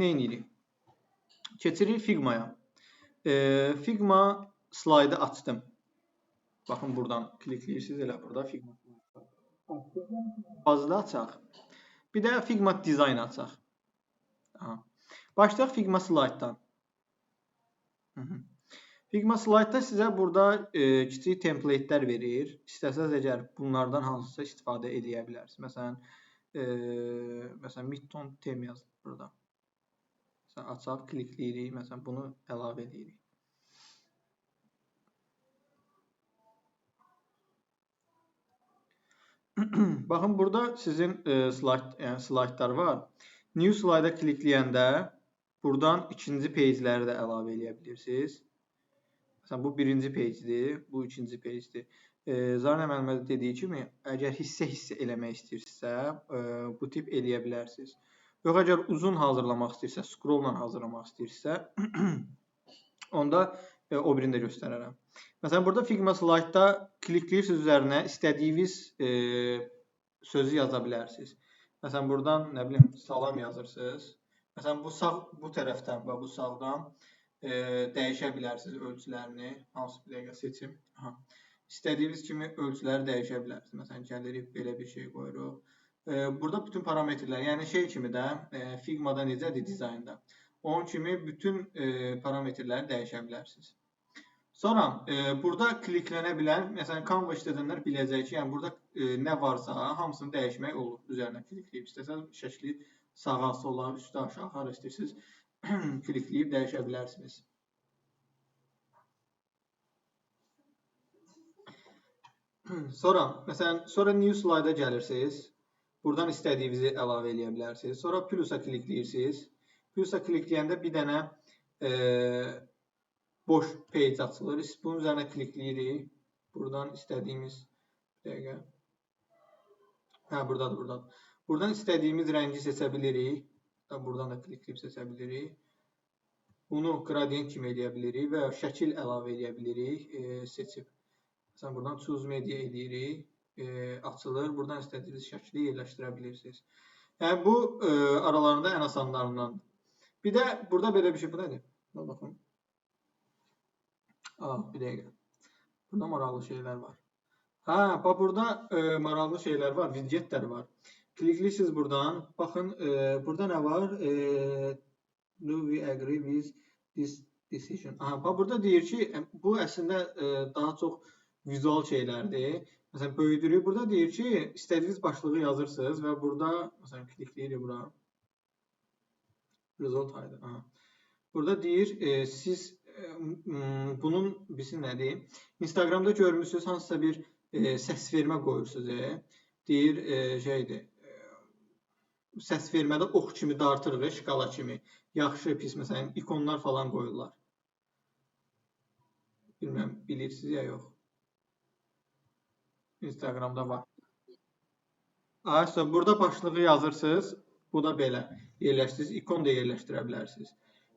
İndi nə edirik? Keçirik Figma'ya. Figma slaydı açdım. Baxın, buradan klikləyirsiniz, elə burada Figma. Bazda açaq. Bir də Figma Design açaq. Aha. Başlayaq Figma Slide'dan. Figma Slide'da sizə burada kiçik template'lər verir. İstəsəniz əgər bunlardan hansısa istifadə eləyə bilərsiniz. Məsələn, Midtone theme yazılır burada. Məsələn, açaq, klikləyirik. Məsələn, bunu əlavə edirik. Baxın, burada sizin slaytlar var. New Slide'a klikləyəndə buradan ikinci page'ləri də əlavə eləyə bilirsiniz. Məsələn, bu birinci page'dir, bu ikinci page'dir. Zarin müəllimə dediyi kimi, əgər hissə-hissə eləmək istəyirsinizsə, bu tip eləyə bilərsiniz. Yox, əgər uzun hazırlamaq istəyirsə, scroll-la hazırlamaq istəyirsə, onda o birini də göstərərəm. Məsələn, burada Figma Slide'da klikləyirsiniz üzərinə, istədiyiniz sözü yaza bilərsiniz. Məsələn, buradan, nə bilim, salam yazırsınız. Məsələn, bu sağ, bu tərəfdən və bu sağdan dəyişə bilərsiniz ölçülərini. Hansı bir dəqiqə seçim. Aha. İstədiyiniz kimi ölçüləri dəyişə bilərsiniz. Məsələn, gəlirik, belə bir şey qoyuruq. Burada bütün parametrlər, yəni şey kimi də, Figma'da necədir dizaynda? Onun kimi bütün parametrləri dəyişə bilərsiniz. Sonra burada kliklənə bilən, məsələn, Canva işlədənlər biləcək ki, yəni burada nə varsa hamısını dəyişmək olur. Üzərinə klikləyib istəsəniz şəkli sağa, sola, üstə, aşağı, hara istəyirsiniz klikləyib dəyişə bilərsiniz. Sonra, məsələn, sonra New Slide'a gəlirsiniz. Buradan istədiyinizi əlavə eləyə bilərsiniz. Sonra plusa klikləyirsiniz. Plusa klikləyəndə bir dənə boş page açılır. Bunun üzərinə klikləyirik. Buradan istədiyimiz bir dəqiqə. Hə, buradadır, buradadır. Buradan istədiyimiz rəngi seçə bilirik. Buradan da klikləyib seçə bilirik. Bunu gradient kimi eləyə bilirik və ya şəkil əlavə eləyə bilirik seçib. Məsələn, buradan Choose Media eləyirik. Açılır. Buradan istədiyiniz şəkli yerləşdirə bilirsiniz. Yəni, bu aralarında ən asanlarındandır. Bir də burada belə bir şey, bu nədir? Buna baxın. Bir dəqiqə. Burada maraqlı şeylər var. Hə, bax burada maraqlı şeylər var, widgetlər var. Klikləyirsiniz buradan. Baxın, burada nə var? Do we agree with this decision? Aha, bax burada deyir ki, bu əslində daha çox vizual şeylərdir. Məsələn, böyüdürük. Burada deyir ki, istədiyiniz başlığı yazırsınız və burada, məsələn, klikləyirik bura. Result ID. Aha. Burada deyir, siz bunun birisi nədir? Instagramda görmüsünüz, hansısa bir səs vermə qoyursunuz. Deyir, şeydir, səs vermədə ox kimi dartırıq, şkala kimi. Yaxşı, pis, məsələn, ikonlar falan qoyurlar. Bilmirəm, bilirsiniz ya yox. Instagramda var. Aha, burada başlığı yazırsınız. Bu da belə yerləşdirirsiniz. İkon da yerləşdirə bilərsiniz.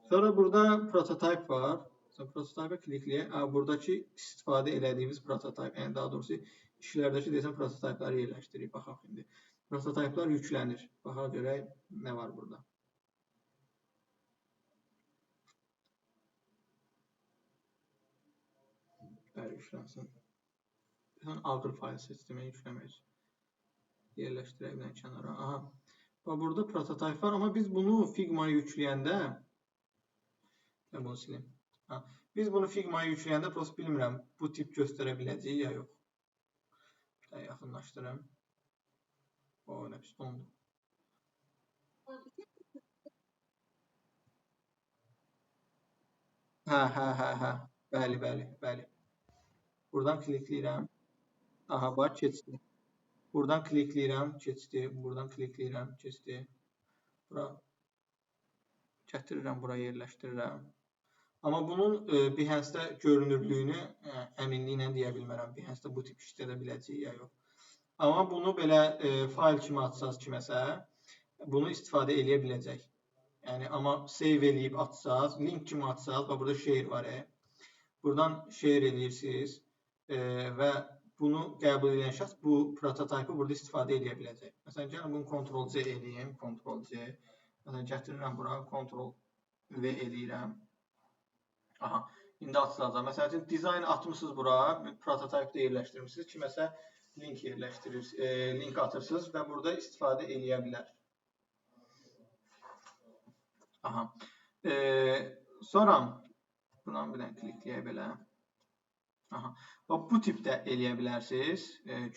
Sonra burada prototype var. Sonra prototype-a klikləyək. Buradakı istifadə elədiyimiz prototype, yəni daha doğrusu işlərdəki desəm prototype'ları yerləşdiririk. Baxaq indi. Prototype'lar yüklənir. Baxaq görək nə var burada. Bəli, yüklənsin. Sən ağır fayl seçdim, yükləmək üçün. Yerləşdirək bir dənə kənara. Aha. Bax, burada prototype var, amma biz bunu Figma'ya yükləyəndə, mən bunu silim. Ha. Biz bunu Figma'ya yükləyəndə prosto bilmirəm, bu tip göstərə biləcəyik ya yox. Bir dənə yaxınlaşdırım. O, nə pis dondu. Hə. Bəli, bəli, bəli. Buradan klikləyirəm. Aha, bax, keçdi. Buradan klikləyirəm, keçdi. Buradan klikləyirəm, keçdi. Bura gətirirəm, bura yerləşdirirəm. Amma bunun Behance-də görünürlüyünü əminliklə deyə bilmərəm. Behance-də bu tip işlədə biləcəyik ya yox. Amma bunu belə fayl kimi atsaz kiməsə, bunu istifadə eləyə biləcək. Yəni, amma save eləyib atsaz, link kimi atsaz, bax burada share var. Buradan share eləyirsiniz və bunu qəbul edən şəxs bu prototipi burada istifadə eləyə biləcək. Məsələn, gəlin bunu Ctrl-C eləyim, Ctrl-C. Məsələn, gətirirəm bura, Ctrl V eləyirəm. Aha, indi açılacaq. Məsəl üçün, dizayn atmısınız bura, prototipdə yerləşdirmişsiniz, kiməsə link yerləşdirirsiniz, link atırsınız və burada istifadə eləyə bilər. Aha. Sonra, buna bir dənə klikləyək belə. Aha. Bax, bu tipdə eləyə bilərsiniz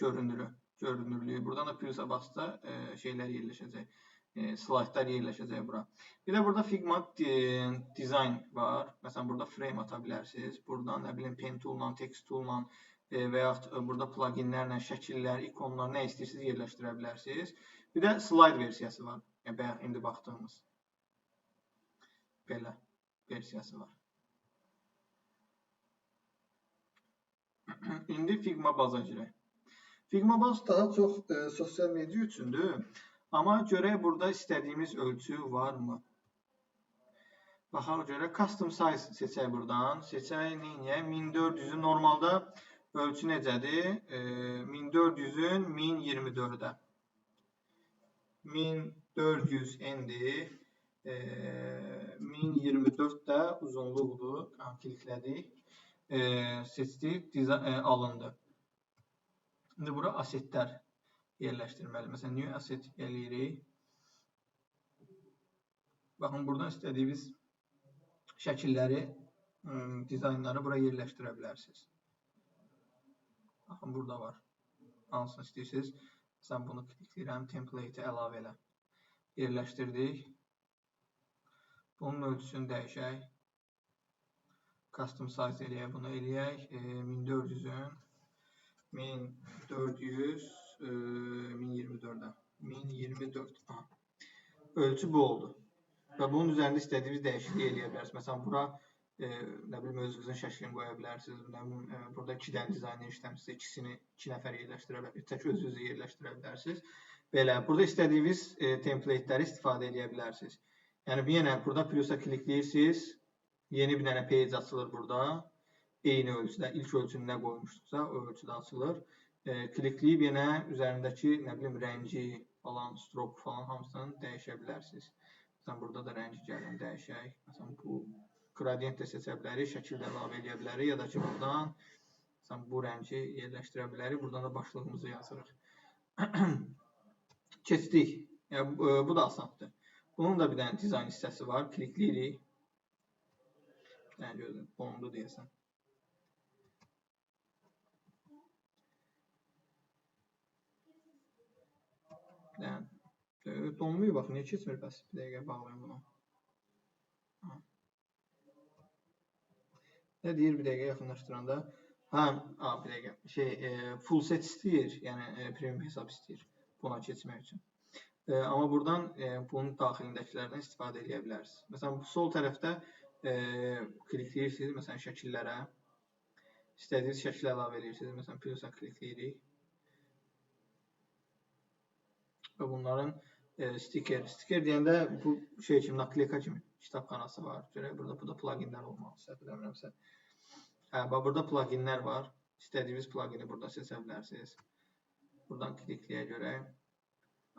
görünürlüyü. Buradan da plusa basda şeylər yerləşəcək, slaydlar yerləşəcək bura. Bir də burada Figma design var. Məsələn, burada frame ata bilərsiniz. Buradan, nə bilim, pen tool-la, text tool-la və yaxud burada pluginlərlə, şəkillər, ikonlar, nə istəyirsiniz yerləşdirə bilərsiniz. Bir də slide versiyası var. Yəni, bayaq indi baxdığımız belə versiyası var. İndi Figma baza girək. Figma baz daha çox sosial media üçündür. Amma görək burada istədiyimiz ölçü varmı? Baxaq görək. Custom size seçək buradan. Seçək, neyniyək? 1400-ün normalda ölçü necədir? 1400-ün 1024-ə. 1400 N-dir. 1024 də uzunluqdur. Kliklədik. Seçdik, alındı. İndi bura asetlər yerləşdirməli. Məsələn, new asset eləyirik. Baxın, buradan istədiyiniz şəkilləri, dizaynları bura yerləşdirə bilərsiniz. Baxın, burada var. Hansını istəyirsiniz. Məsələn, bunu klikləyirəm, template-i əlavə elə. Yerləşdirdik. Bunun ölçüsünü dəyişək. Custom size eləyək, bunu eləyək. 1400-ün 1400 1024-ə. 1024. Aha. Ölçü bu oldu. Və bunun üzərində istədiyiniz dəyişikliyi eləyə bilərsiniz. Məsələn, bura nə bilim, özünüzün şəklini qoya bilərsiniz. Nə bilim, burada 2 dənə dizayner işləmişsə, ikisini 2 nəfər yerləşdirə bilərsiniz. Tək özünüzü yerləşdirə bilərsiniz. Belə, burada istədiyiniz templateləri istifadə eləyə bilərsiniz. Yəni, yenə burada plusa klikləyirsiniz. Yeni bir dənə page açılır burada. Eyni ölçüdə, ilk ölçünü nə qoymuşduqsa, o ölçüdə açılır. Klikləyib yenə üzərindəki, nə bilim, rəngi falan, stroke falan hamısını dəyişə bilərsiniz. Məsələn, burada da rəngi gəlin, dəyişək. Məsələn, bu gradient də seçə bilərik, şəkil də əlavə eləyə bilərik ya da ki, buradan məsələn, bu rəngi yerləşdirə bilərik. Buradan da başlığımızı yazırıq. Keçdik. Yəni, bu da asandır. Bunun da bir dənə dizayn hissəsi var. Klikləyirik. Bir dənə gözlə, dondu deyəsən. Yəni, donmuyor, bax, niyə keçmir bəs? Bir dəqiqə bağlayım bunu. Aha. Nə deyir bir dəqiqə yaxınlaşdıranda? Hə, bir dəqiqə. Full set istəyir, yəni premium hesab istəyir buna keçmək üçün. Amma buradan bunun daxilindəkilərdən istifadə edə bilərsiniz. Məsələn, bu sol tərəfdə klikləyirsiniz, məsələn, şəkillərə. İstədiyiniz şəkil əlavə edirsiniz. Məsələn, plusa klikləyirik. Və bunların sticker. Sticker deyəndə bu şey kimi, nakleyka kimi kitabxanası var. Görək, burada bu da pluginlər olmalı, səhv eləmirəmsə. Hə, bax, burada pluginlər var. İstədiyiniz plugini burada seçə bilərsiniz. Buradan klikləyə görək.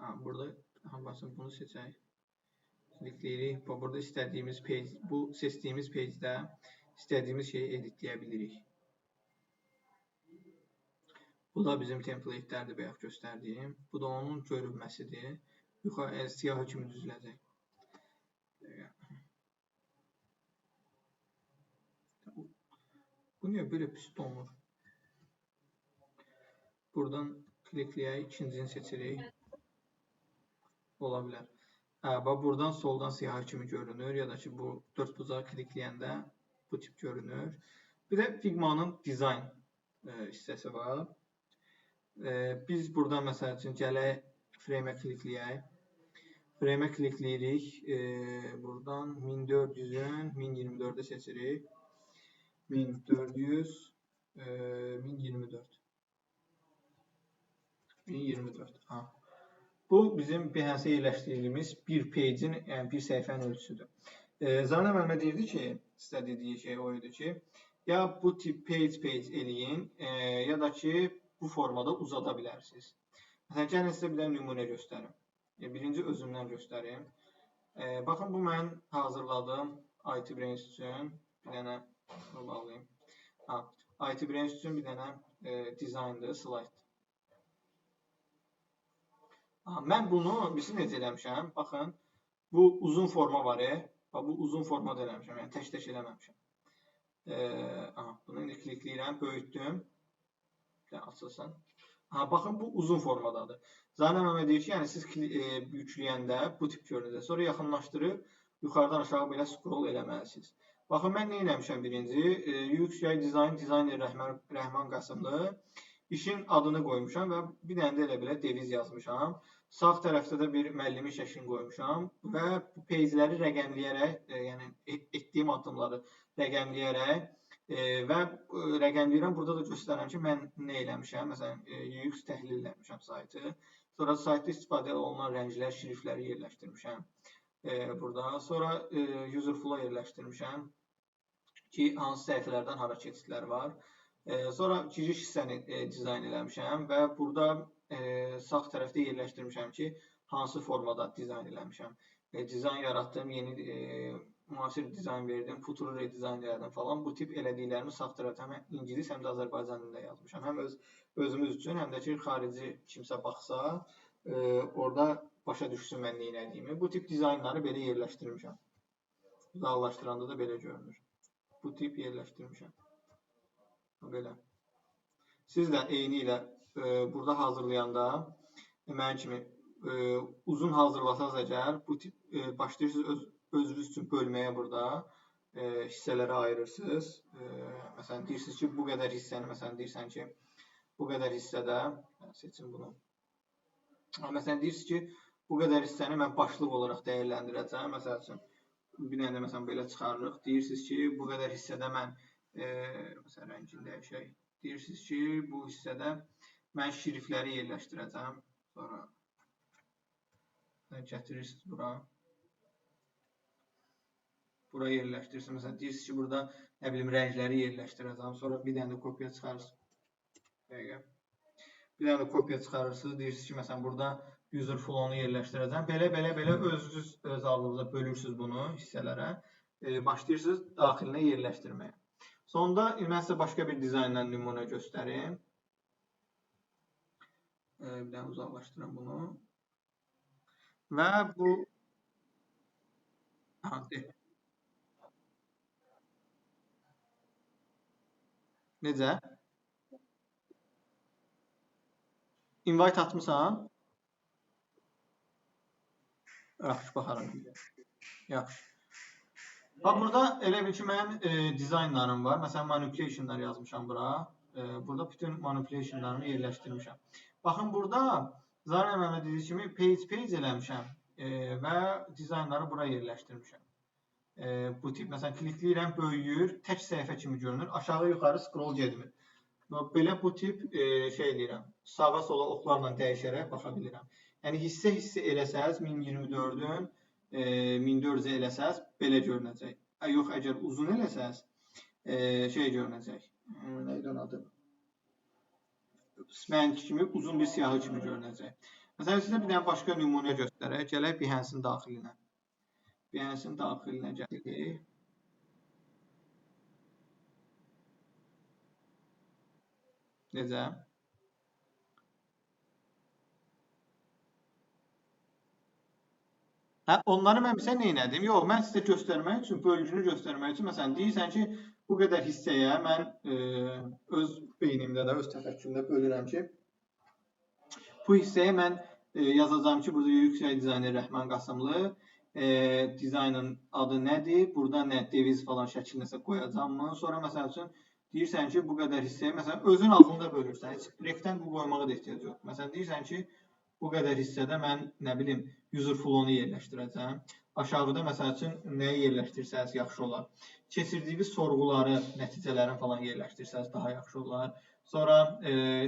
Ha, burada, aha, basın, bunu seçək. Klikləyirik. Bax, burada istədiyimiz page, bu seçdiyimiz page-də istədiyimiz şeyi editləyə bilirik. Bu da bizim template-lərdir, bayaq göstərdiyim. Bu da onun görünməsidir. Yuxarı siyahı kimi düzüləcək. Bu niyə belə pis donur? Buradan klikləyək, ikincini seçirik. Ola bilər. Hə, bax, buradan soldan siyahı kimi görünür ya da ki, bu dörd bucağı klikləyəndə bu tip görünür. Bir də Figma-nın dizayn hissəsi var. Biz buradan məsəl üçün gələk frame-ə klikləyək. Frame-ə klikləyirik. Buradan 1400-ün 1024-ə seçirik. 1400, 1024. 1024. Ha. Bu bizim Behance yerləşdirdiyimiz bir page-in, yəni bir səhifənin ölçüsüdür. Zamanə müəllimə deyirdi ki, sizə dediyi şey o idi ki, ya bu tip page eləyin, ya da ki, bu formada uzada bilərsiniz. Məsələn, gəlin sizə bir dənə nümunə göstərim. Birinci özümdən göstərim. Baxın, bu mən hazırladığım IT Brains üçün bir dənə, bunu bağlayayım. IT Brains üçün bir dənə dizayndır, slayd. Mən bunu, bilsin necə eləmişəm? Baxın, bu uzun forma var, Bax, bu uzun formada eləmişəm, yəni tək-tək eləməmişəm. Bunu indi klikləyirəm, böyütdüm. Bir dənə açılsın. Baxın, bu uzun formadadır. Zaynab mənə deyir ki, yəni siz yükləyəndə bu tip görünəcək. Sonra yaxınlaşdırıb yuxarıdan aşağı belə scroll eləməlisiniz. Baxın, mən nə eləmişəm birinci? UX UI Design, Designer Rəhman Qasımlı. İşin adını qoymuşam və bir dənə də elə belə deviz yazmışam. Sağ tərəfdə də bir müəllimin şəklini qoymuşam və bu page-ləri rəqəmləyərək, yəni etdiyim addımları rəqəmləyərək və rəqəmləyirəm. Burada da göstərirəm ki, mən nə eləmişəm. Məsələn, UX təhlil eləmişəm saytı. Sonra saytda istifadə olunan rənglər, şriftləri yerləşdirmişəm burada. Sonra user flow yerləşdirmişəm ki, hansı səhifələrdən hara keçidlər var. Sonra giriş hissəni dizayn eləmişəm və burada sağ tərəfdə yerləşdirmişəm ki, hansı formada dizayn eləmişəm. Dizayn yaratdım, yeni müasir dizayn verdim, futuru redizayn elədim falan. Bu tip elədiklərimi sağ tərəfdə həm ingilis, həm də Azərbaycan dilində yazmışam. Həm özümüz üçün, həm də ki, xarici kimsə baxsa, orada başa düşsün mən nə elədiyimi. Bu tip dizaynları belə yerləşdirmişəm. Uzaqlaşdıranda da belə görünür. Bu tip yerləşdirmişəm. Belə. Siz də eyni ilə burada hazırlayanda mənim kimi uzun hazırlasanız əgər, bu tip başlayırsınız özünüz üçün bölməyə burada hissələrə ayırırsınız. Məsələn, deyirsiniz ki, bu qədər hissəni, məsələn, deyirsən ki, bu qədər hissədə, seçim bunu. Məsələn, deyirsiniz ki, bu qədər hissəni mən başlıq olaraq dəyərləndirəcəm. Məsəl üçün, bir dənə də məsələn, belə çıxarırıq. Deyirsiniz ki, bu qədər hissədə mən, məsələn, rəngini dəyişək. Deyirsiniz ki, bu hissədə mən şriftləri yerləşdirəcəm. Sonra gətirirsiniz bura. Bura yerləşdirirsiniz. Məsələn, deyirsiniz ki, burada, nə bilim, rəngləri yerləşdirəcəm. Sonra bir dənə də kopya çıxarırsınız. Dəqiqə. Bir dənə də kopya çıxarırsınız. Deyirsiniz ki, məsələn, burada user flow-nu yerləşdirəcəm. Belə, belə, belə özünüz öz ağlınıza bölürsünüz bunu hissələrə. Başlayırsınız daxilinə yerləşdirməyə. Sonda mən sizə başqa bir dizayndan nümunə göstərim. Bir dənə uzaqlaşdıram bunu. Və bu... Aha, de. Necə? Invite atmısan? Yaxşı, baxaram. Yaxşı. Bax, burada elə bil ki, mənim dizaynlarım var. Məsələn, manipulationlar yazmışam bura. Burada bütün manipulationlarımı yerləşdirmişəm. Baxın, burada Zaynab müəllimə dediyi kimi page-page eləmişəm və dizaynları bura yerləşdirmişəm. Bu tip, məsələn, klikləyirəm, böyüyür, tək səhifə kimi görünür. Aşağı yuxarı scroll getmir. Belə bu tip şey eləyirəm. Sağa sola oxlarla dəyişərək baxa bilirəm. Yəni, hissə-hissə eləsəz, 1024-ün 1400-ə eləsəz, belə görünəcək. Yox, əgər uzun eləsəz, şey görünəcək. Nə idi onun adı? Mənimki kimi uzun bir siyahı kimi görünəcək. Məsələn, sizə bir dənə başqa nümunə göstərək. Gələk Behance-in daxilinə. Behance-in daxilinə gəlirik. Necə? Hə, onları mən bizə nə elədim? Yox, mən sizə göstərmək üçün, bölgünü göstərmək üçün, məsələn, deyirsən ki, bu qədər hissəyə mən öz beynimdə də, öz təfəkkürümdə bölürəm ki, bu hissəyə mən yazacağam ki, burada UX UI dizayner Rəhman Qasımlı, dizaynın adı nədir, burada nə, deviz falan şəkil nəsə qoyacağam mı? Sonra, məsəl üçün, deyirsən ki, bu qədər hissəyə, məsələn, özün ağlında bölürsən, heç rectangle qoymağa da ehtiyac yoxdur. Məsələn, deyirsən ki, bu qədər hissədə mən, nə bilim, user flow-nu yerləşdirəcəm. Aşağıda, məsəl üçün, nəyi yerləşdirsəniz yaxşı olar. Keçirdiyiniz sorğuları, nəticələrini falan yerləşdirsəniz daha yaxşı olar. Sonra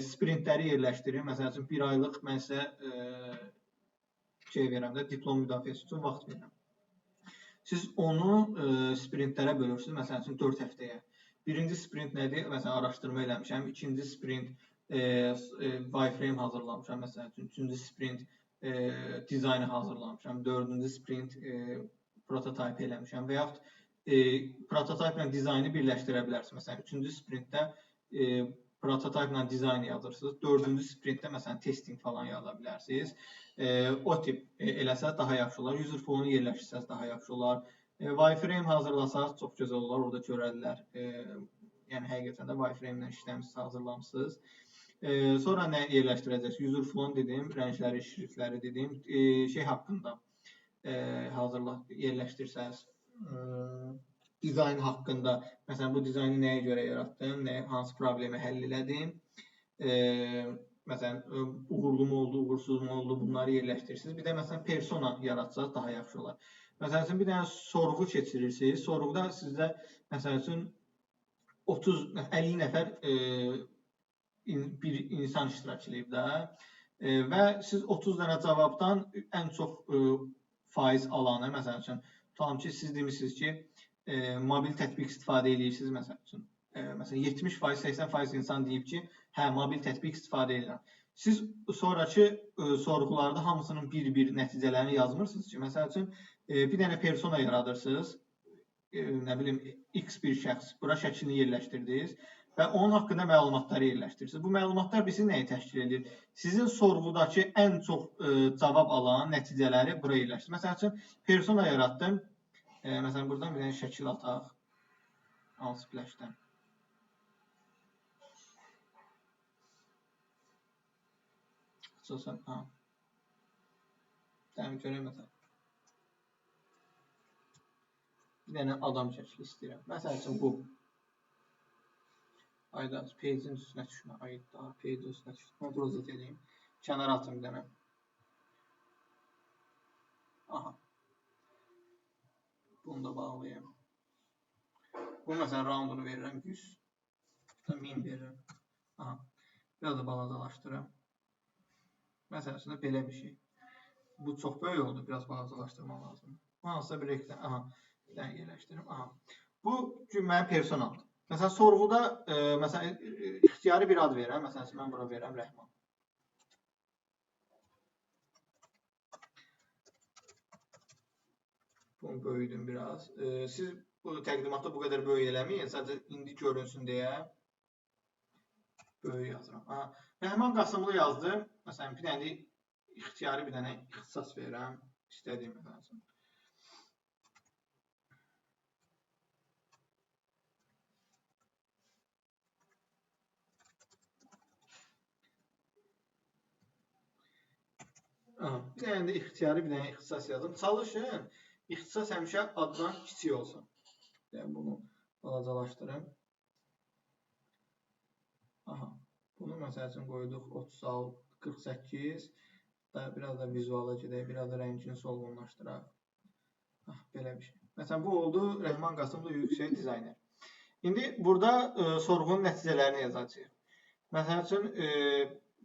sprintləri yerləşdirin. Məsəl üçün, bir aylıq mən sizə şey verirəm də, diplom müdafiəsi üçün vaxt verirəm. Siz onu sprintlərə bölürsünüz, məsəl üçün, 4 həftəyə. Birinci sprint nədir? Məsələn, araşdırma eləmişəm. İkinci sprint wireframe hazırlamışam. Məsəl üçün, üçüncü sprint dizaynı hazırlamışam, 4-cü sprint prototip eləmişəm və yaxud prototiplə dizaynı birləşdirə bilərsiniz. Məsələn, 3-cü sprintdə prototiplə dizaynı yazırsınız, 4-cü sprintdə məsələn testing falan yaza bilərsiniz. O tip eləsəz daha yaxşı olar. User flow-nu yerləşdirsəz daha yaxşı olar. Wireframe hazırlasaz çox gözəl olar, orada görərlər. Yəni həqiqətən də wireframe-lə işləmişsiniz, hazırlamışsınız. Sonra nə yerləşdirəcəksiniz? User flow dedim, rəngləri, şriftləri dedim. Şey haqqında hazırla yerləşdirsəz, dizayn haqqında, məsələn, bu dizaynı nəyə görə yaratdım, hansı problemi həll elədim, məsələn, uğurlu mu oldu, uğursuz mu oldu, bunları yerləşdirirsiniz. Bir də məsələn, persona yaratsaz daha yaxşı olar. Məsəl üçün, bir dənə sorğu keçirirsiniz. Sorğuda sizdə, məsəl üçün, 30-50 nəfər bir insan iştirak eləyib də və siz 30 dənə cavabdan ən çox faiz alanı, məsəl üçün, tutalım ki, siz demişsiniz ki, mobil tətbiq istifadə edirsiniz, məsəl üçün. Məsələn, 70%, 80% insan deyib ki, hə, mobil tətbiq istifadə edirəm. Siz sonrakı sorğularda hamısının bir-bir nəticələrini yazmırsınız ki, məsəl üçün, bir dənə persona yaradırsınız, nə bilim, X bir şəxs, bura şəklini yerləşdirdiniz və onun haqqında məlumatları yerləşdirirsiniz. Bu məlumatlar bizi nəyi təşkil edir? Sizin sorğudakı ən çox cavab alan nəticələri bura yerləşdirir. Məsəl üçün, persona yaratdım. Məsələn, buradan bir dənə şəkil ataq. Unsplash'dən. Açılsın. Ha. Dənə görək məsələn. Bir dənə adam şəkli istəyirəm. Məsəl üçün, bu. Ayda, page-in üstünə düşmə. Ayda, page-in üstünə düşmə. Ctrl Z edeyim. Kənara atım bir dənə. Aha. Bunu da bağlayayım. Bu, məsələn, roundunu verirəm 100. 1000 verirəm. Aha. Biraz da balacalaşdırıram. Məsəl üçün, belə bir şey. Bu çox böyük oldu. Biraz balacalaşdırmaq lazımdır. Hansısa bir reklam. Aha. Bir dənə yerləşdirim. Aha. Bu, mənim personamdır. Məsələn, sorğuda məsələn, ixtiyari bir ad verirəm. Məsələn, mən bura verirəm Rəhman. Bunu böyüdüm biraz. Siz bu təqdimatda bu qədər böyük eləməyin. Sadəcə indi görünsün deyə böyük yazıram. Aha. Rəhman Qasımlı yazdım. Məsələn, bir dənə ixtiyari bir dənə ixtisas verirəm. İstədiyim məsələn. Aha, bir dənə də ixtiyari, bir dənə ixtisas yazdım. Çalışın, ixtisas həmişə addan kiçik olsun. Yəni, bunu balacalaşdırım. Aha, bunu məsəl üçün qoyduq 36, 48. Biraz da vizuala gedək, biraz da rəngini solğunlaşdıraq. Ah, belə bir şey. Məsələn, bu oldu Rəhman Qasımlı yüksək dizayner. İndi burada sorğunun nəticələrini yazacağıq. Məsəl üçün,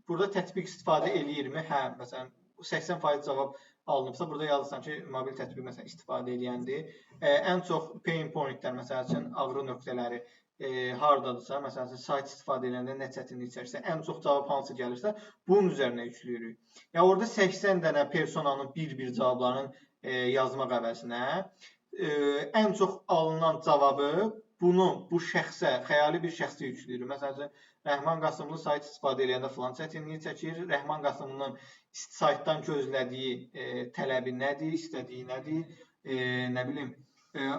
burada tətbiq istifadə eləyirmi? Hə, məsələn, 80% cavab alınıbsa, burada yazırsan ki, mobil tətbiq məsələn istifadə eləyəndir. Ən çox pain pointlər, məsəl üçün, ağrı nöqtələri hardadırsa, məsəl üçün, sayt istifadə edəndə nə çətinlik çəkirsə, ən çox cavab hansı gəlirsə, bunun üzərinə yükləyirik. Yəni, orada 80 dənə personanın bir-bir cavablarının yazmaq əvəzinə ən çox alınan cavabı bunu, bu şəxsə, xəyali bir şəxsə yükləyirik. Məsəl üçün, Rəhman Qasımlı sayt istifadə edəndə filan çətinliyi çəkir. Rəhman Qasımlının saytdan gözlədiyi tələbi nədir, istədiyi nədir, nə bilim,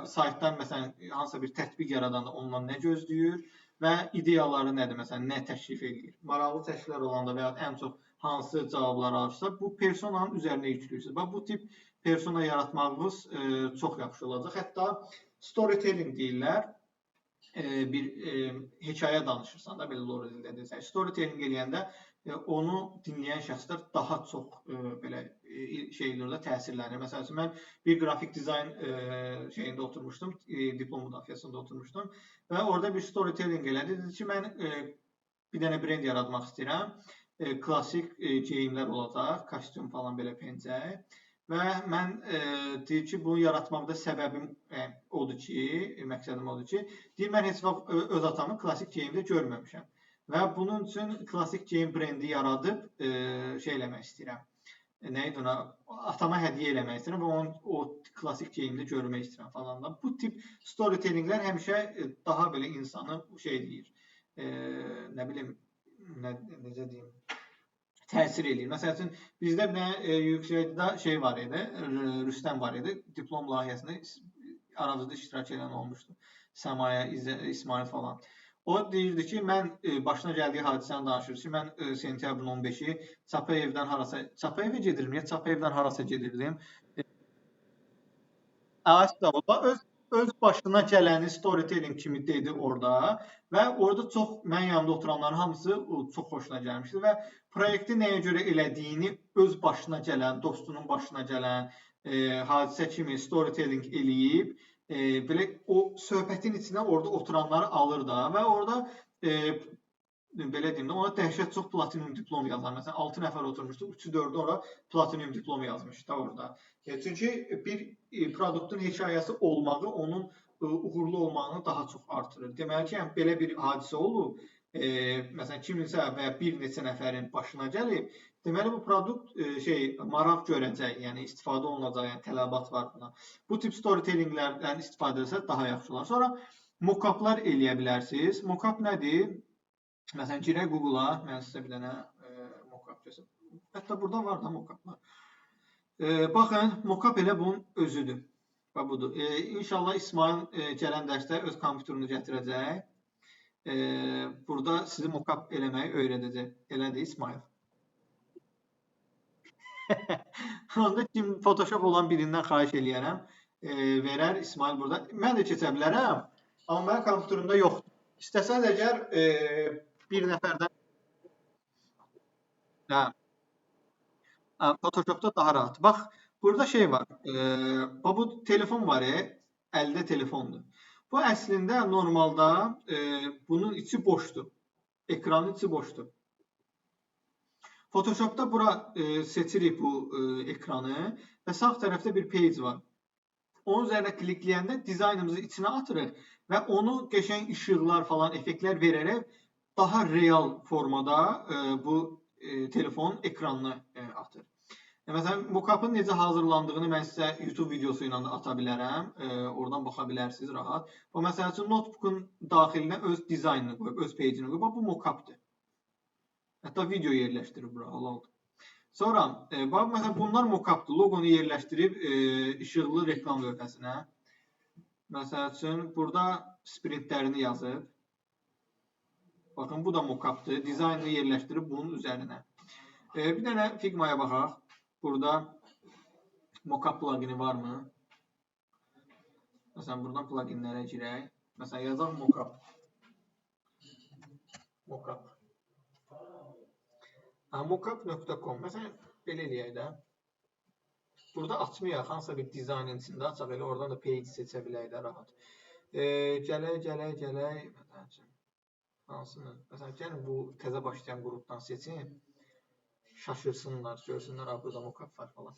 saytdan məsələn, hansısa bir tətbiq yaradanda ondan nə gözləyir və ideyaları nədir, məsələn, nə təklif eləyir. Maraqlı təkliflər olanda və ya ən çox hansı cavablar alırsa, bu personanın üzərinə yükləyirsiniz. Bax, bu tip persona yaratmağınız çox yaxşı olacaq. Hətta storytelling deyirlər. Bir hekayə danışırsan da, belə lor dildə desən, storytelling eləyəndə onu dinləyən şəxslər daha çox belə şey eləyir, təsirlənir. Məsəl üçün, mən bir qrafik dizayn şeyində oturmuşdum, diplom müdafiəsində oturmuşdum və orada bir storytelling elədi. Dedi ki, mən bir dənə brend yaratmaq istəyirəm. Klassik geyimlər olacaq, kostyum falan belə pencək. Və mən deyir ki, bunu yaratmaqda səbəbim odur ki, məqsədim odur ki, deyir, mən heç vaxt öz atamı klassik geyimdə görməmişəm. Və bunun üçün klassik geyim brendi yaradıb şey eləmək istəyirəm, Nə idi ona? Atama hədiyyə eləmək istəyirəm və onun o klassik geyimdə görmək istəyirəm falan da. Bu tip storytellinglər həmişə daha belə insanı şey eləyir. Nə bilim, necə deyim, təsir eləyir. Məsəl üçün, bizdə bir dənə UX'da şey var idi, Rüstəm var idi, diplom layihəsində aramızda iştirak edən olmuşdu. Səmaya, İsmail falan. O deyirdi ki, mən başına gəldiyi hadisəni danışır ki, mən sentyabrın 15-i Çapayevdən harasa, Çapayevə gedirdim, niyə Çapayevdən harasa gedirdim. Estağfurullah, öz başına gələni storytelling kimi dedi orada və orada çox, mənim yanımda oturanların hamısı çox xoşuna gəlmişdi və proyekti nəyə görə elədiyini öz başına gələn, dostunun başına gələn hadisə kimi storytelling eləyib, belə o söhbətin içinə orada oturanları alır da və orada belə deyim də, ona dəhşət çox platinum diplom yazar. Məsələn, 6 nəfər oturmuşdu, 3-ü 4-ü ora platinum diplom yazmışdı da orada. Çünki bir produktun hekayəsi olmağı onun uğurlu olmağını daha çox artırır. Deməli ki, yəni, belə bir hadisə olub, məsələn, kiminsə və ya bir neçə nəfərin başına gəlib, deməli bu produkt maraq görəcək, yəni istifadə olunacaq, yəni tələbat var buna. Bu tip storytellinglərdən istifadə etsə daha yaxşı olar. Sonra mock-uplar eləyə bilərsiniz. Mock-up nədir? Məsələn, girək Google-a, mən sizə bir dənə mock-up göstərim. Hətta burada var da mock-uplar. Baxın, mock-up elə bunun özüdür. Və budur. İnşallah İsmail gələn dərsdə öz kompüterini gətirəcək. Burada sizi mock-up eləməyi öyrədəcək. Elədir İsmail. Onda kim Photoshop olan birindən xahiş eləyərəm, verər İsmail burada. Mən də keçə bilərəm, amma mənim kompüterimdə yoxdur. İstəsəniz əgər bir nəfərdən hə, Photoshopda daha rahat. Bax, burada şey var. Bax, bu telefon var, əldə telefondur. Bu əslində normalda bunun içi boşdur. Ekranın içi boşdur. Photoshopda bura seçirik bu ekranı və sağ tərəfdə bir page var. Onun üzərinə klikləyəndə dizaynımızı içinə atırıq və onu qəşəng işıqlar falan, effektlər verərək daha real formada bu telefonun ekranını atır. Məsələn, mock-up'ın necə hazırlandığını mən sizə YouTube videosu ilə də ata bilərəm. Oradan baxa bilərsiniz rahat. Bu, məsəl üçün, notebook'un daxilinə öz dizaynını qoyub, öz page'ini qoyub. Bax, bu mock-up'dır. Hətta video yerləşdirib bura, halaldır. Sonra, bax, məsələn, bunlar mock-up'dır. Loqonu yerləşdirib işıqlı reklam lövhəsinə. Məsəl üçün, burada sprintlərini yazıb. Baxın, bu da mock-up'dır. Dizaynını yerləşdirib bunun üzərinə. Bir dənə Figma'ya baxaq. Burada mock-up plugini varmı? Məsələn, buradan pluginlərə girək. Məsələn, yazaq mock-up. Mock-up. Mockup.com. Məsələn, belə eləyək də. Burada açmayaq, hansısa bir dizaynın içində açaq, elə oradan da page seçə bilək də rahat. Gələk, gələk, gələk. Məsələn üçün, hansını? Məsələn, gəlin bu təzə başlayan qrupdan seçin. Şaşırsınlar, görsünlər, ha, burada mockup var falan.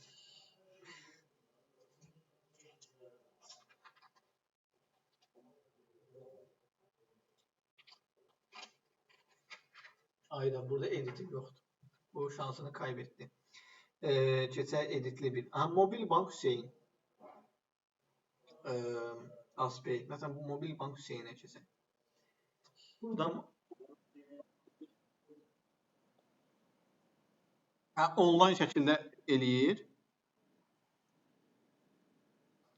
Ayda, burada editim yoxdur. Bu şansını kaybetdi. Keçək editli bir. Aha, Mobil Bank Hüseyin. Aspey. Məsələn, bu Mobil Bank Hüseyinə keçək. Buradan hə, online şəkildə eləyir.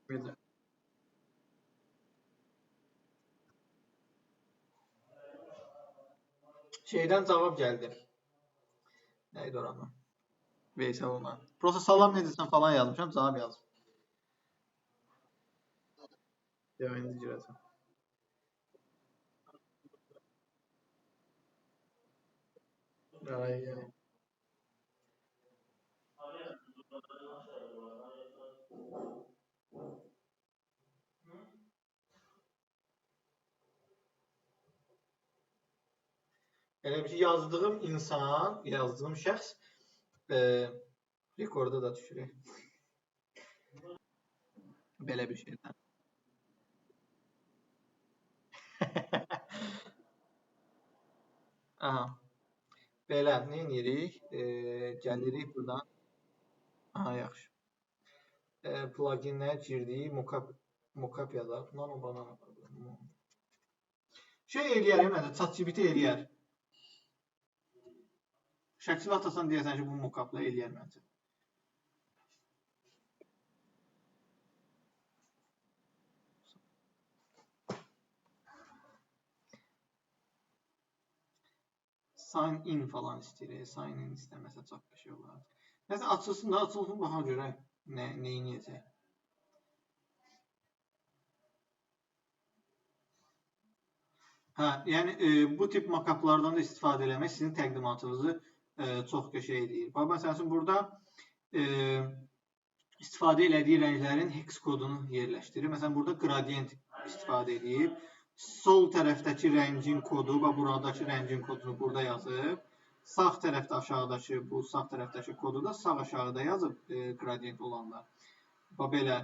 Necə? Şeydən cavab gəldi. Nə idi oranı? Veysel ona. Prosta salam necəsən falan yazmışam, cavab yazdım. Yox, indi girəcəm. Ay, ay. Elə bir ki, yazdığım insan, yazdığım şəxs rekorda da düşürük. Belə bir şeydən. Aha. Belə, nə edirik? Gəlirik buradan. Aha, yaxşı. Pluginlərə girdik, mockup yazaq. Nano banana var burada. Şey eləyər, məncə, ChatGPT eləyər. Şəkil atasan deyəsən ki, bu mockupla eləyər məncə. Sign in falan istəyir. Sign in istəməsə çox qəşəng olar. Nəsə açılsın da, açılsın, baxa görək nə eləyəcək. Hə, yəni bu tip mockuplardan da istifadə eləmək sizin təqdimatınızı çox qəşəng eləyir. Bax, məsəl üçün burada istifadə elədiyi rənglərin hex kodunu yerləşdirir. Məsələn, burada gradient istifadə edib. Sol tərəfdəki rəngin kodu və buradakı rəngin kodunu burada yazıb. Sağ tərəfdə aşağıdakı, bu sağ tərəfdəki kodu da sağ aşağıda yazıb gradient olanlar. Bax, belə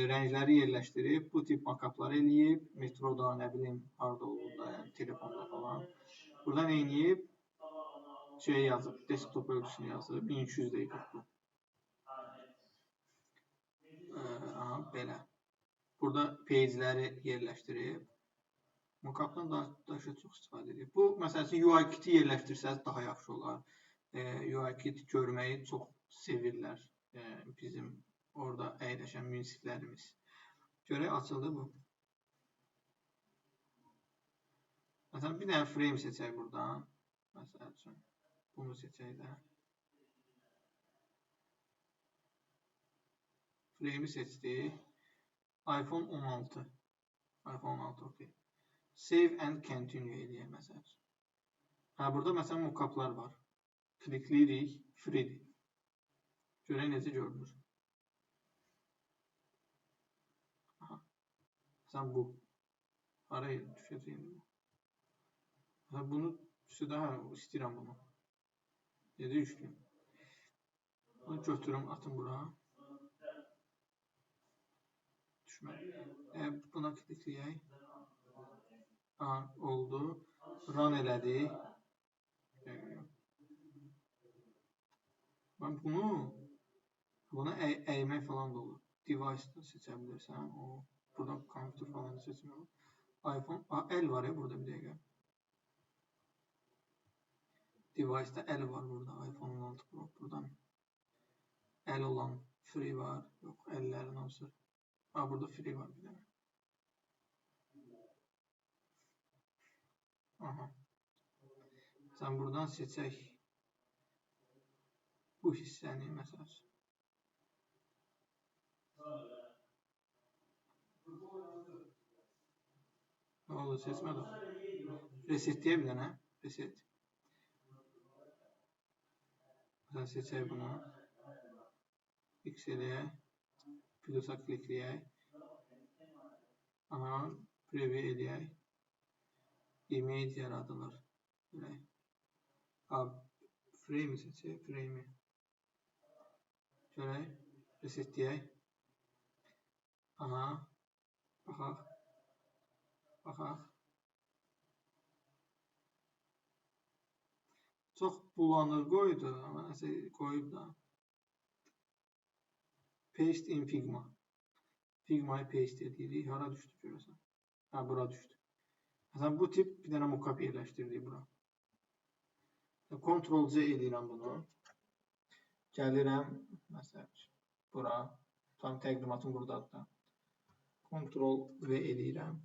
rəngləri yerləşdirib, bu tip mockupları eləyib, metroda, nə bilim, harada olur da, yəni telefonda falan. Burada nə eləyib? Şey yazıb, desktop ölçüsünü yazıb, 1200 dəqiqə bu. Aha, belə. Burada page'ləri yerləşdirib. Mockupdan daha çox istifadə edir. Bu, məsəl üçün, UI kit'i yerləşdirsəniz daha yaxşı olar. UI kit görməyi çox sevirlər bizim orada əyləşən münsiflərimiz. Görək, açıldı bu. Məsələn, bir dənə frame seçək buradan. Məsəl üçün, bunu seçək də. Frame'i seçdik. iPhone 16. iPhone 16, okey. Save and continue eləyək, məsəl üçün. Hə, burada məsələn mockuplar var. Klikləyirik, freedir. Görək necə görünür. Aha. Məsələn, bu. Haraya düşəcək indi bu? Məsələn, bunu düşsə daha istəyirəm bunu. Necə yüklüyüm? Bunu götürüm, atım bura. Düşmədi. Buna klikləyək. Aha, oldu. Run elədik. Mən buna əymək falan da olur. Device-da seçə bilirsən. O, buradan kompüter falan da seçmək olur. iPhone, aha, əl var ya burada bir dəqiqə. Device-da əl var burada. iPhone 16 Pro. Buradan əl olan free var. Yox, əllərin hamısı. Ha, burada free var bir dənə. Aha. Sən buradan seçək bu hissəni, məsəl üçün. Nə oldu, seçmədi o. Reset deyə bir dənə. Reset. Məsələn, seçək bunu. X eləyək. Plusa klikləyək. Aha, preview eləyək. Image yaradılır. Belə. Frame-i seçək, frame-i. Görək, reset deyək. Aha, baxaq. Baxaq. Çox bulanır qoydu, amma nəsə qoyub da. Paste in Figma. Figma'yı paste edirik. Hara düşdü görəsən? Ha, bura düşdü. Məsələn, bu tip bir dənə mockup yerləşdirdik bura. Ctrl C edirəm bunu. Gəlirəm, məsələn, bura. Tam təqdimatım buradadır da. Ctrl V edirəm.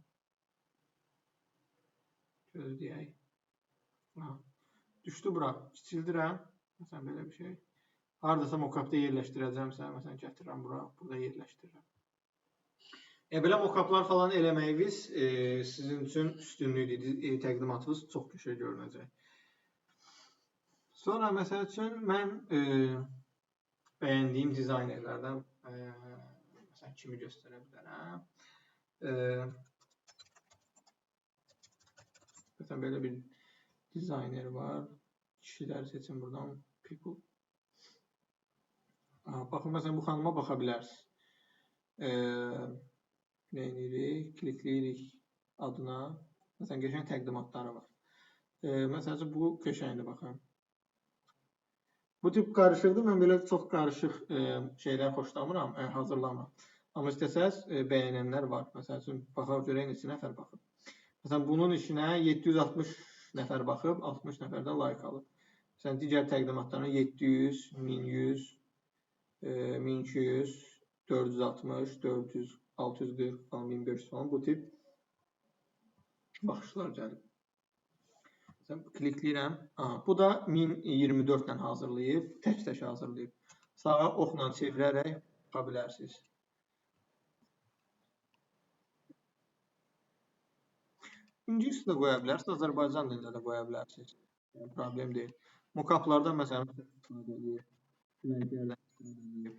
Gözləyək. Aha. Düşdü bura. Kiçildirəm. Məsələn, belə bir şey. Haradasa mockupda yerləşdirəcəmsə, məsələn, gətirirəm bura. Burada yerləşdirirəm. Belə mockuplar falan eləməyiniz sizin üçün üstünlükdür. Təqdimatınız çox qəşəng görünəcək. Sonra, məsəl üçün, mən bəyəndiyim dizaynerlərdən məsələn, kimi göstərə bilərəm. Məsələn, belə bir dizayner var. Kişiləri seçin buradan. People. Aha, baxın, məsələn, bu xanıma baxa bilərsiniz. Nə edirik? Klikləyirik adına. Məsələn, qəşəng təqdimatları var. Məsələn, bu qəşəngdir, baxın. Bu tip qarışıqdır. Mən belə çox qarışıq şeylər xoşlamıram, hazırlamıram. Amma istəsəz bəyənənlər var. Məsəl üçün, baxaq görək neçə nəfər baxıb. Məsələn, bunun işinə 760 nəfər baxıb, 60 nəfər də like alıb. Məsələn, digər təqdimatlarına 700, 1100, 1200, 460, 400, 640 falan, 1500 falan bu tip baxışlar gəlib. Məsələn, klikləyirəm. Aha, bu da 1024 ilə hazırlayıb, tək-tək hazırlayıb. Sağa oxla çevirərək baxa bilərsiniz. İngilis də qoya bilərsiniz, Azərbaycan dilində də qoya bilərsiniz. Yəni, problem deyil. Mock-uplardan məsələn istifadə edir. Rənglərdən istifadə edir.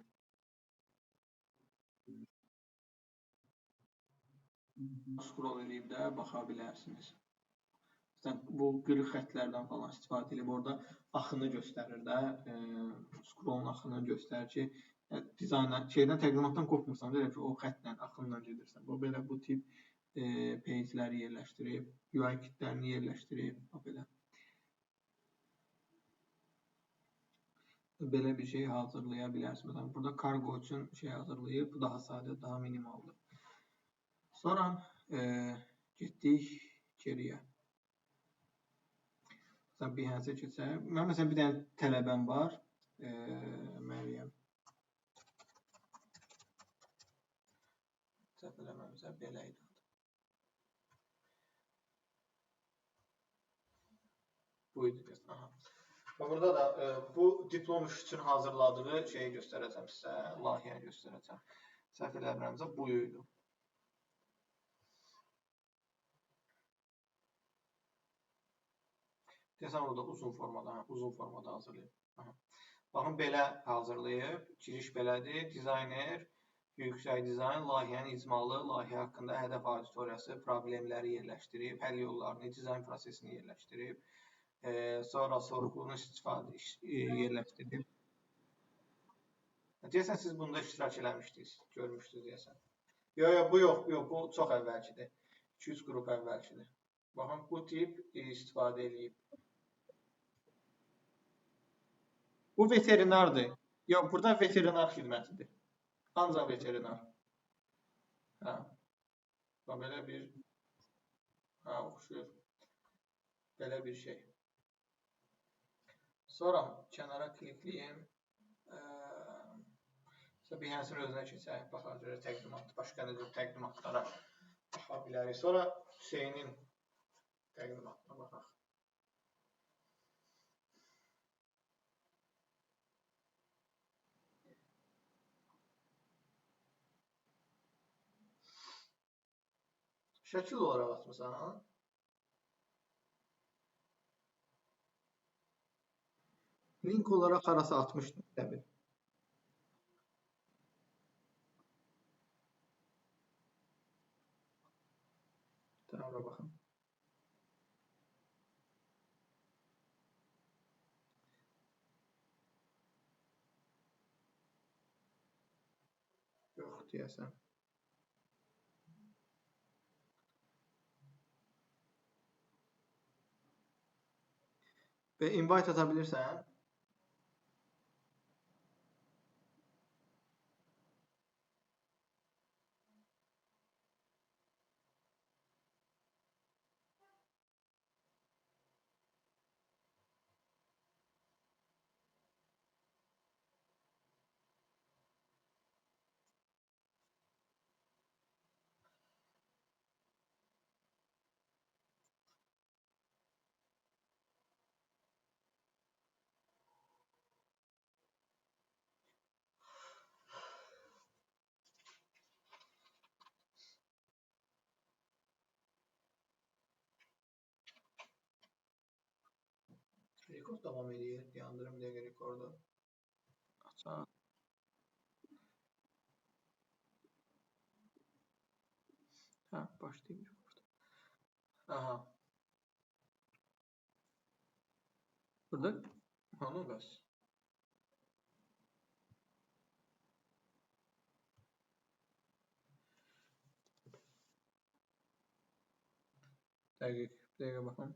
Scroll eləyib də baxa bilərsiniz. Məsələn, bu qırıq xətlərdən falan istifadə edib orada axını göstərir də, scrollun axını göstərir ki, dizayndan, şeydən, təqdimatdan qopmursan, deyirəm ki, o xətlə, axınla gedirsən. Bu belə bu tip page-ləri yerləşdirib, UI kitlərini yerləşdirib, o belə. Belə bir şey hazırlaya bilərsiniz. Məsələn, burada kargo üçün şey hazırlayıb, bu daha sadə, daha minimaldır. Sonra getdik geriyə. Məsələn, Behance-ə keçək. Mən məsələn, bir dənə tələbəm var. Məryəm. Səhv eləməmsə belə idi. Bu idi deyəsən. Aha. Bax, burada da bu diplom işi üçün hazırladığı şeyi göstərəcəm sizə, layihəni göstərəcəm. Səhv eləmirəmsə bu idi. Deyəsən orada uzun formada, hə, uzun formada hazırlayıb. Aha. Baxın, belə hazırlayıb, giriş belədir, dizayner, yüksək dizayn, layihənin icmalı, layihə haqqında hədəf auditoriyası, problemləri yerləşdirib, həll yollarını, dizayn prosesini yerləşdirib, sonra sorğunu istifadə yerləşdirib. Deyəsən, siz bunda iştirak eləmişdiniz, görmüşdünüz deyəsən. Yox, yox, bu yox, bu yox, bu çox əvvəlkidir. 2-3 qrup əvvəlkidir. Baxın, bu tip istifadə eləyib. Bu veterinardır. Yox, burada veterinar xidmətidir. Ancaq veterinar. Hə. Bax, belə bir hə, oxşuyur. Belə bir şey. Sonra kənara klikləyim. Behance-in özünə keçək. Baxaq görək təqdimat, başqa nə cür təqdimatlara baxa bilərik. Sonra Hüseynin təqdimatına baxaq. Şəkil olaraq atmısan, ha? Link olaraq harasa atmışdım, təbii. Tamam, ora baxın. Yox, deyəsən. Və invite ata bilirsən. Rekord davam edir. Yandırım dəqiqə rekordu. Açaq. Hə, başlayayım rekord. Aha. Burada hanı bəs? Dəqiq, bir dəqiqə baxım.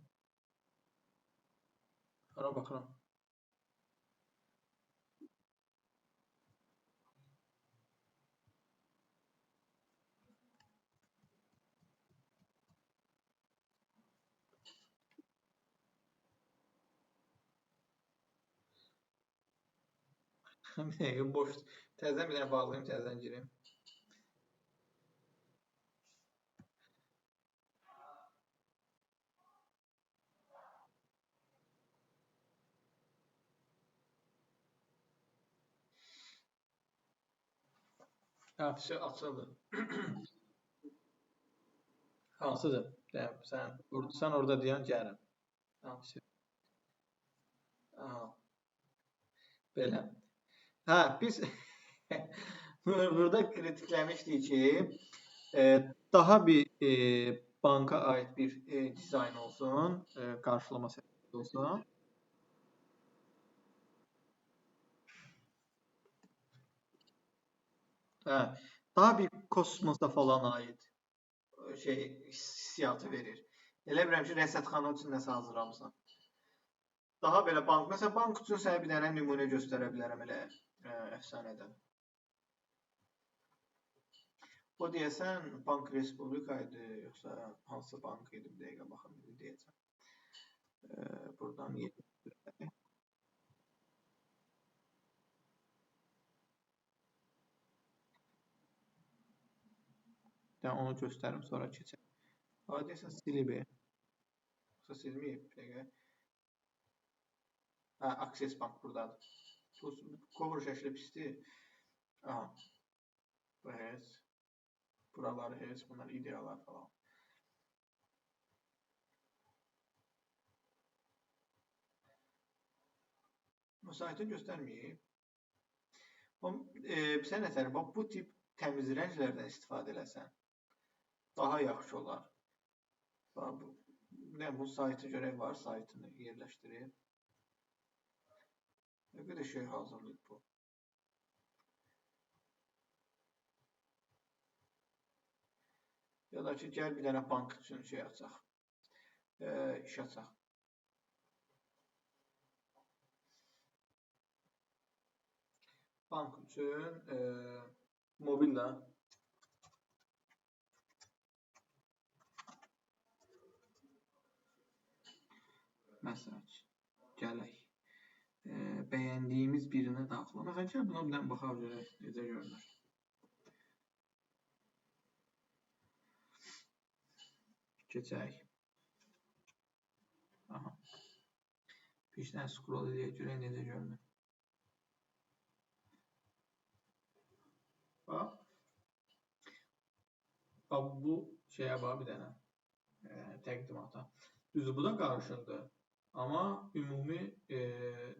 Hara baxıram? Bir dəqiqə boş. Təzədən bir dənə bağlayım, təzədən girim. Hə, açıldı. Hansıdır? Yəni, sən orada deyən gəlirəm. Hansı? Aha. Belə. Hə, biz burada kritikləmişdik ki, daha bir banka aid bir dizayn olsun, qarşılama səviyyəsi olsun. Hə, daha bir kosmosa falan aid şey hissiyatı verir. Elə bilirəm ki, rəsədxana üçün nəsə hazırlamısan. Daha belə bank, məsələn, bank üçün sənə bir dənə nümunə göstərə bilərəm elə əfsanədən. O deyəsən Bank Respublika idi, yoxsa hansı bank idi, bir dəqiqə baxım, indi deyəcəm. Buradan yerləşdirək. Yəni, onu göstərim, sonra keçək. Deyəsən silib. Yoxsa silməyib, bir dəqiqə. Hə, Access Bank buradadır. Bu cover şəkli pisdir. Aha. Bu heç. Buraları heç, bunlar ideyalar falan. Bu saytı göstərməyib. Sən nətər, bax, bu tip təmiz rənglərdən istifadə eləsən, daha yaxşı olar. Bax, bu saytı görək var, saytını yerləşdirib. Nə qədər şey hazırlayıb bu. Ya da ki, gəl bir dənə bank üçün şey açaq, iş açaq. Bank üçün mobillə. Məsələn, gələk. Bəyəndiyimiz birinə daxil olaq. Məsələn, gəl buna bir dənə baxaq görək, necə görünür. Keçək. Aha. Bir dənə scroll eləyək, görək necə görünür. Bax. Bax, bu şeyə bax bir dənə təqdimata. Düzdür, bu da qarışıqdır. Amma ümumi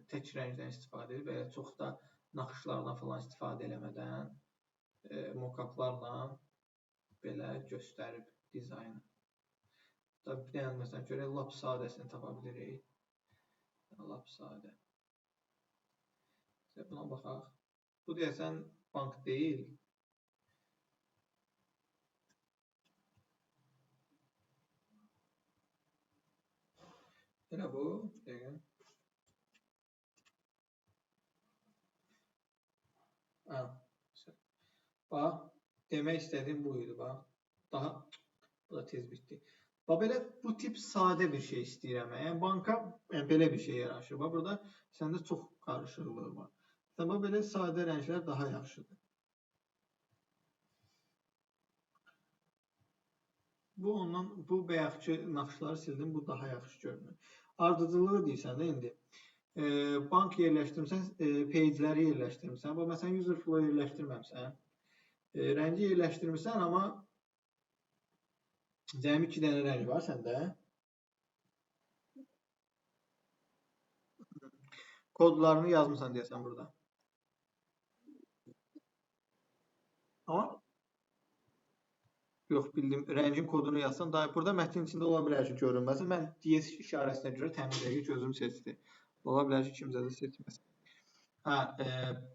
tək rəngdən istifadə edib, belə çox da naxışlardan falan istifadə eləmədən, mock-uplarla belə göstərib dizaynı. Tabii bir dənə məsələn görək, lap sadəsini tapa bilirik. Lap sadə. Buna baxaq. Bu deyəsən bank deyil. Elə bu, dəqiqə. Bax, demək istədiyim bu idi, bax. Daha, bu da tez bitdi. Bax, belə bu tip sadə bir şey istəyirəm. Yəni, banka belə bir şey yaraşır. Bax, burada səndə çox qarışıqlığı var. Bax, belə sadə rənglər daha yaxşıdır. Bu ondan, bu bayaqki naxışları sildim, bu daha yaxşı görünür. Ardıcılığı deyirsən də indi. Bank yerləşdirmirsən, page'ləri yerləşdirmirsən. Bax, məsələn, user flow yerləşdirməmsən. Rəngi yerləşdirmirsən, amma cəmi 2 dənə rəng var səndə. Kodlarını yazmısan deyəsən burada. Amma yox, bildim, rəngin kodunu yazsan, daha burada mətin içində ola bilər ki, görünməsin. Mən DS işarəsinə görə təmiz rəngi gözüm seçdi. Ola bilər ki, kimsə də seçməsin. Hə,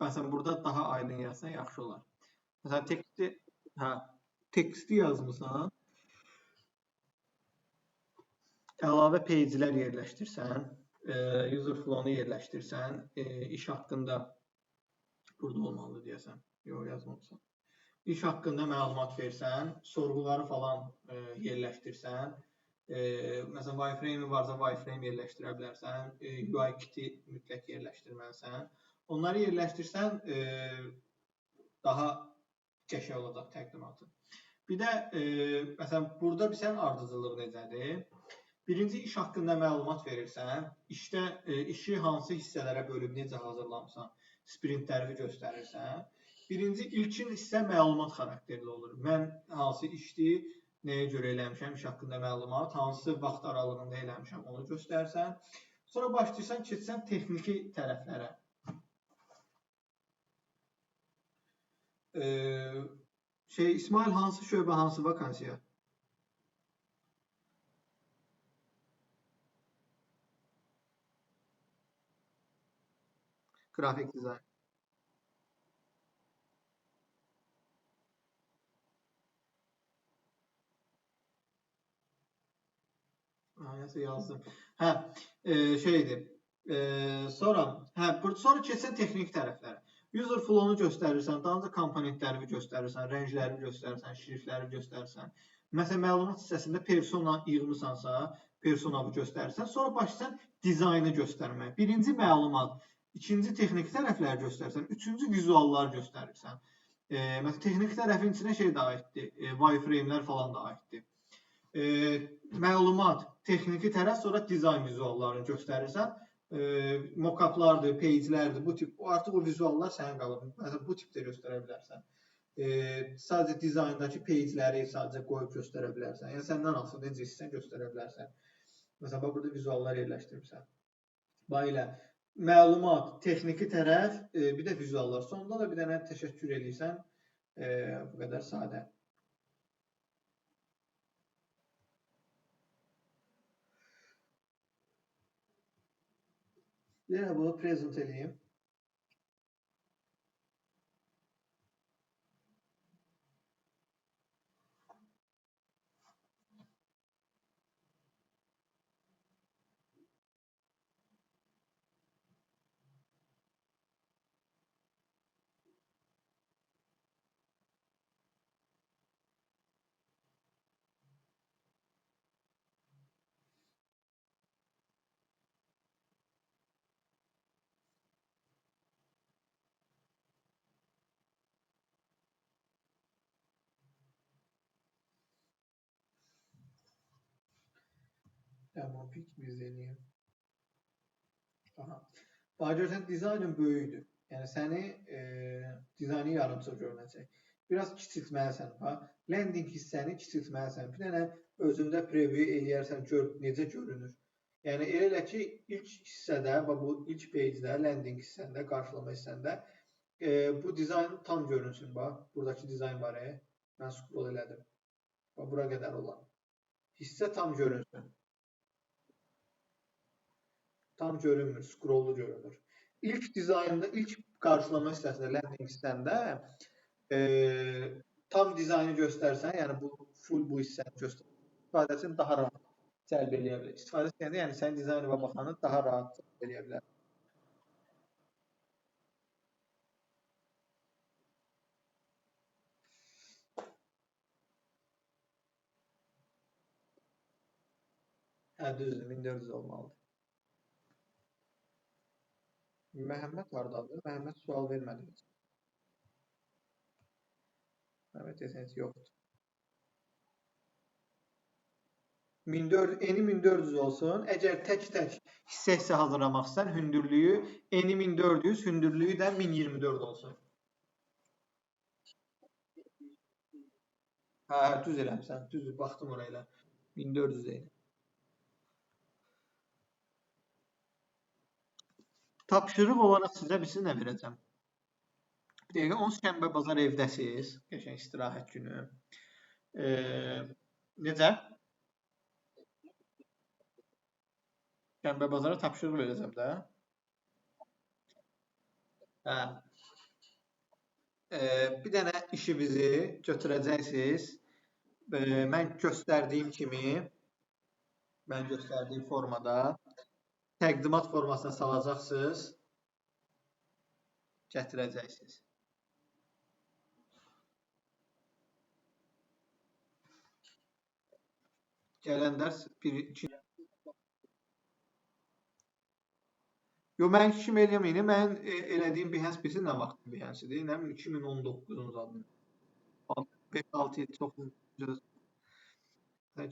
məsələn, burada daha aydın yazsan yaxşı olar. Məsələn, teksti yazmısan, əlavə page'lər yerləşdirsən, user flow-nu yerləşdirsən, iş haqqında burada olmalıdır deyəsən, yox, yazmamısan. İş haqqında məlumat versən, sorğuları falan yerləşdirsən, məsələn, wireframe-i varsa wireframe yerləşdirə bilərsən, UI kiti mütləq yerləşdirməlisən. Onları yerləşdirsən, daha qəşəng olacaq təqdimatın. Bir də, məsələn, burada bir sənin ardıcıllıq necədir? Birinci iş haqqında məlumat verirsən, işdə işi hansı hissələrə bölüb necə hazırlamısan, sprintləri göstərirsən. Birinci, ilkin hissə məlumat xarakterli olur. Mən hansı işdir, nəyə görə eləmişəm, iş haqqında məlumat, hansı vaxt aralığında eləmişəm, onu göstərsən. Sonra başlayırsan, keçsən texniki tərəflərə. İsmail, hansı şöbə, hansı vakansiya? Qrafik dizayn. Nəsə yazdım. Hə, şeydir. Sonra, sonra keçsən texnik tərəflərə. User flow-nu göstərirsən, daha komponentləri göstərirsən, rəngləri göstərirsən, şriftləri göstərirsən. Məsələn, məlumat hissəsində persona yığmısansa, personanı göstərirsən. Sonra başlayırsan dizaynı göstərməyə. Birinci məlumat, ikinci texniki tərəfləri göstərirsən, üçüncü vizuallar göstərirsən. Məsələn, texniki tərəfin içinə şey də aiddir, wireframe-lər falan da aiddir. Məlumat, texniki tərəf, sonra dizayn vizuallarını göstərirsən. Mock-uplardır, page-lərdir, bu tip, artıq o vizuallar sənin qalır. Məsələn, bu tipdə göstərə bilərsən. Sadəcə dizayndakı page-ləri sadəcə qoyub göstərə bilərsən. Yəni, səndən asılı necə istəsən göstərə bilərsən. Məsələn, bax, burada vizuallar yerləşdirmişsən. Bax, elə məlumat, texniki tərəf, bir də vizuallar. Sonda da bir dənə təşəkkür eləyirsən. Bu qədər sadə. Bir dənə bunu prezent eləyim. Demo pick biz eləyim. Aha. Bax, görürsən, dizaynın böyükdür. Yəni, səni dizaynı yarımçıq görünəcək. Biraz kiçiltməlisən. Bax, landing hissəni kiçiltməlisən. Bir dənə özündə preview eləyərsən, gör necə görünür. Yəni, elə elə ki, ilk hissədə, bax, bu ilk page-də, landing hissəndə, qarşılama hissəndə bu dizayn tam görünsün. Bax, buradakı dizayn var. Mən scroll elədim. Bax, bura qədər olan. Hissə tam görünsün. Tam görünmür, scrolllu görünür. İlk dizaynda, ilk qarşılama hissəsində, landing hissəndə tam dizaynı göstərsən, yəni bu full bu hissəni göstərsən, istifadəsini daha rahat cəlb eləyə bilər. İstifadəsi deyəndə, yəni sənin dizaynına baxanı daha rahat cəlb eləyə bilər. Hə, düzdür, 1400 olmalıdır. Məhəmməd hardadır? Məhəmməd sual vermədi heç. Məhəmməd desən heç yoxdur. 1400, eni 1400 olsun. Əgər tək-tək hissə-hissə hazırlamaq istəsən, hündürlüyü eni 1400, hündürlüyü də 1024 olsun. Hə, düz eləmsən, düzdür, baxdım oraya elə. 1400 eyni. Tapşırıq olaraq sizə bir nə verəcəm? Bir dəqiqə, 10 şənbə bazar evdəsiz. Qəşəng istirahət günü. Necə? Şənbə bazara tapşırıq verəcəm də. Hə. Bir dənə işinizi götürəcəksiniz. Mən göstərdiyim kimi, mən göstərdiyim formada təqdimat formasına salacaqsınız, gətirəcəksiniz. Gələn dərs 1, 2. Yo, mən kimi eləyəm. Mən elədiyim Behance bilsin nə vaxt Behance-dir? Nə bilim 2019-un zadını. 5-6 il çox gözəl.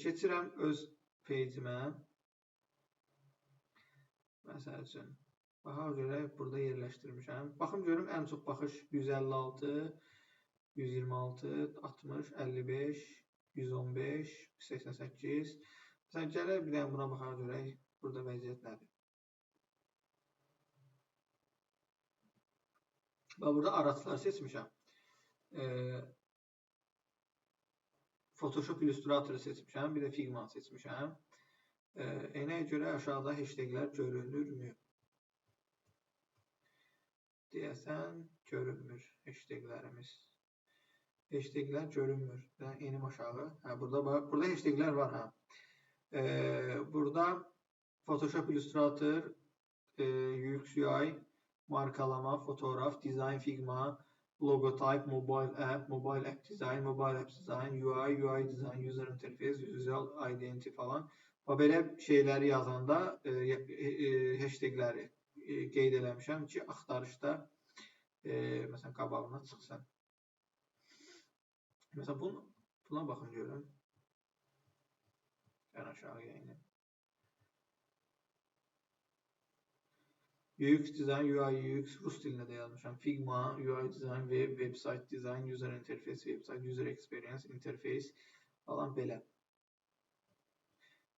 Keçirəm öz page-imə. Məsəl üçün, baxa görə burada yerləşdirmişəm. Baxım görüm ən çox baxış 156, 126, 60, 55, 115, 88. Məsələn, gələk bir dənə buna baxaq görək burada vəziyyət nədir. Bax, burada araçlar seçmişəm. Photoshop Illustrator'ı seçmişəm, bir də Figma seçmişəm. Enə görə aşağıda hashtaglər görünürmü? Deyəsən, görünmür hashtaglərimiz. Hashtaglər görünmür. Enim aşağı. Hə, burada hashtaglər var. Hə. Burada Photoshop Illustrator, UX UI, markalama, fotoğraf, design Figma, logotype, mobile app, mobile app design, mobile app design, UI, UI design, user interface, visual identity falan. Və belə şeyləri yazanda hashtagləri qeyd eləmişəm ki, axtarışda məsələn, qabağına çıxsın. Məsələn, buna baxın görün. Ən aşağıya inim. UX design, UI, UX, rus dilində də yazmışam. Figma, UI design, web, website design, user interface, website, user experience, interface falan belə.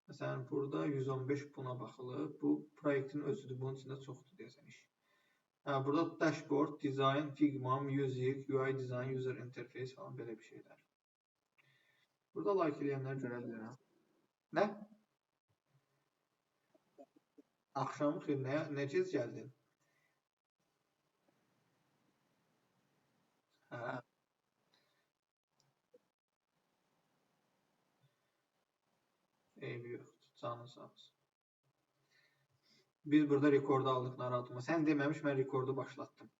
Məsələn, burada 115 buna baxılıb. Bu proyektin özüdür. Bunun içində çoxdur deyəsən iş. Hə, burada dashboard, design, Figma, music, UI design, user interface falan belə bir şeylər. Burada like eləyənlər görə bilirəm. Nə? Axşamın xeyir, nə gec gəldin? Hə. Eybi yoxdur, canın sağ olsun. Biz burada rekordu aldıq, narahat olma. Sən deməmiş mən rekordu başlatdım.